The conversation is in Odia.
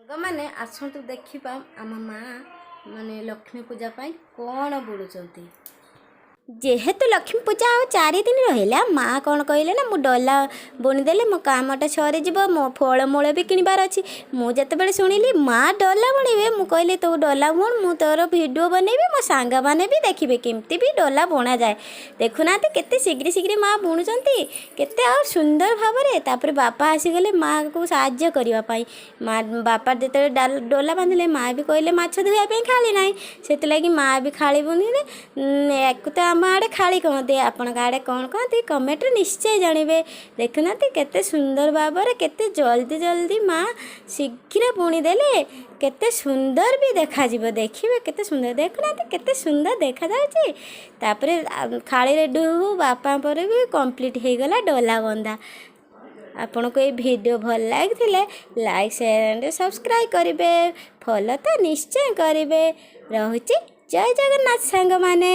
ସାଙ୍ଗମାନେ, ଆସନ୍ତୁ ଦେଖିବା ଆମ ମା ମାନେ ଲକ୍ଷ୍ମୀ ପୂଜା ପାଇଁ କ'ଣ ବୁଣୁଛନ୍ତି। ଯେହେତୁ ଲକ୍ଷ୍ମୀ ପୂଜା ଆଉ 4 ଦିନ ରହିଲା, ମା କ'ଣ କହିଲେ ନା, ମୁଁ ଡଲା ବୁଣିଦେଲେ ମୋ କାମଟା ସରିଯିବ। ମୋ ଫଳମୂଳ ବି କିଣିବାର ଅଛି। ମୁଁ ଯେତେବେଳେ ଶୁଣିଲି ମା ଡଲା ବୁଣିବେ, ମୁଁ କହିଲି, ତୁ ଡଲା ବୁଣ, ମୁଁ ତୋର ଭିଡ଼ିଓ ବନେଇବି। ମୋ ସାଙ୍ଗମାନେ ବି ଦେଖିବେ କେମିତି ବି ଡଲା ବୁଣାଯାଏ। ଦେଖୁନାହାନ୍ତି, କେତେ ଶୀଘ୍ର ଶୀଘ୍ର ମା ବୁଣୁଛନ୍ତି, କେତେ ଆଉ ସୁନ୍ଦର ଭାବରେ। ତାପରେ ବାପା ଆସିଗଲେ ମାଆକୁ ସାହାଯ୍ୟ କରିବା ପାଇଁ। ମା ବାପା ଯେତେବେଳେ ଡଲା ବାନ୍ଧିଲେ, ମା ବି କହିଲେ ମାଛ ଧୋଇବା ପାଇଁ ଖାଳି ନାହିଁ। ସେଥିଲାଗି ମା ବି ଖାଳି ବୁଣିଲେ। ୟାକୁ ତ ଆମ ଆଡ଼େ ଖାଳି କହନ୍ତି, ଆପଣଙ୍କ ଆଡ଼େ କ'ଣ କହନ୍ତି, କମେଣ୍ଟରେ ନିଶ୍ଚୟ ଜାଣିବେ। ଦେଖୁନାହାନ୍ତି, କେତେ ସୁନ୍ଦର ଭାବରେ, କେତେ ଜଲ୍ଦି ଜଲ୍ଦି ମା ଶୀଘ୍ର ବୁଣିଦେଲେ। କେତେ ସୁନ୍ଦର ବି ଦେଖାଯିବ, ଦେଖିବେ କେତେ ସୁନ୍ଦର। ଦେଖୁନାହାନ୍ତି, କେତେ ସୁନ୍ଦର ଦେଖାଯାଉଛି। ତାପରେ ଖାଳି ରେଡ଼ି ହଉ, ବାପାଙ୍କର ବି କମ୍ପ୍ଲିଟ୍ ହେଇଗଲା ଡଲା ବନ୍ଧା। ଆପଣଙ୍କୁ ଏଇ ଭିଡ଼ିଓ ଭଲ ଲାଗିଥିଲେ ଲାଇକ୍, ସେୟାର ଆଣ୍ଡ ସବସ୍କ୍ରାଇବ୍ କରିବେ। ଫଲୋ ତ ନିଶ୍ଚୟ କରିବେ। ରହୁଛି, ଜୟ ଜଗନ୍ନାଥ ସାଙ୍ଗମାନେ।